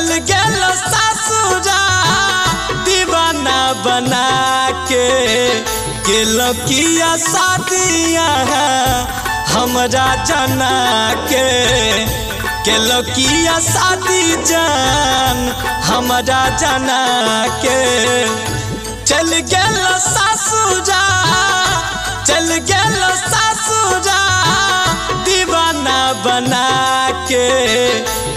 चल गेल सासुरा दीवाना बना के केलकिया शादिया हमरा जना के केलकिया शादी जान हमरा जना के चल गेल सासुरा चल गेल सासुरा दीवाना बना के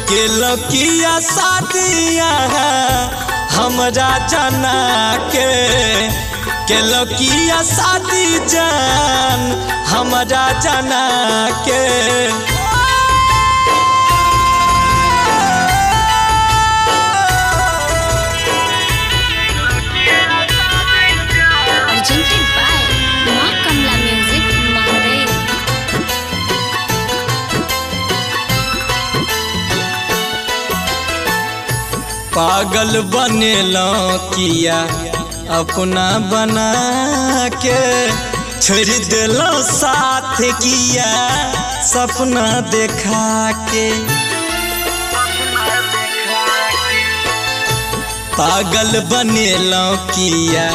केलकिया शादिया हमरा जना के केलकिया शादी जान हमरा जना के। Presented by Ma Kamla Music, Maharai. पागल बनेलो किया अपना बना के छोड़ दिलो साथ किया सपना देखा के पागल बनेलो किया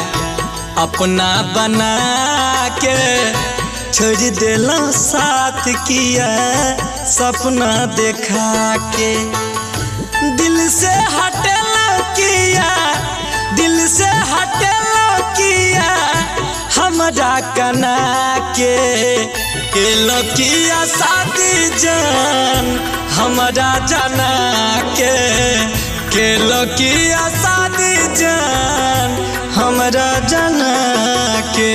अपना बना के छोड़ दिलो साथ किया सपना देखा के दिल से हटेलो किया दिल से हटेलो किया हमरा कना के केलकिया शादी जान हमरा जना के केलकिया शादी जान हमरा जना के।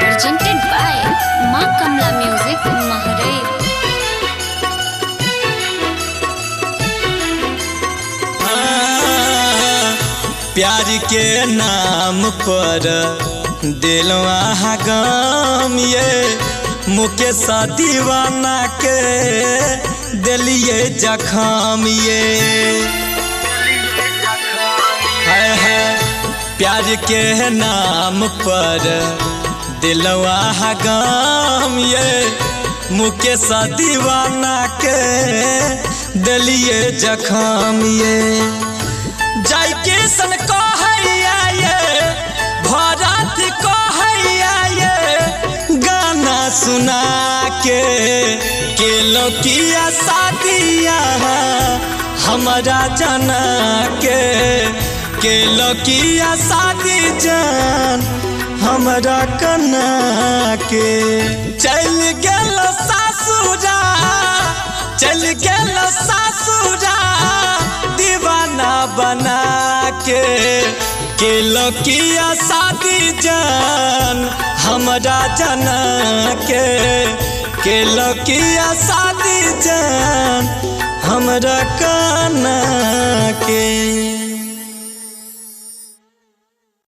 Presented by Ma Kamla Music, Maharai. प्यार के नाम पर दिलो आहा गम ये मुकेश दीवाना के दिलिए जखम ये है है प्यार के नाम पर दिलो आहा गम ये मुकेश दीवाना के दिलिए जखम ये जय किशन कहैया ये भरत कहैया ये गाना सुना के केलकिया शादिया हमरा जना के केलकिया शादी जान हमरा कना के चल गेल सासुरा चल गेल सासुरा दीवाना बना के केलकिया शादी जान हमरा जना के केलकिया शादी जान हमरा कना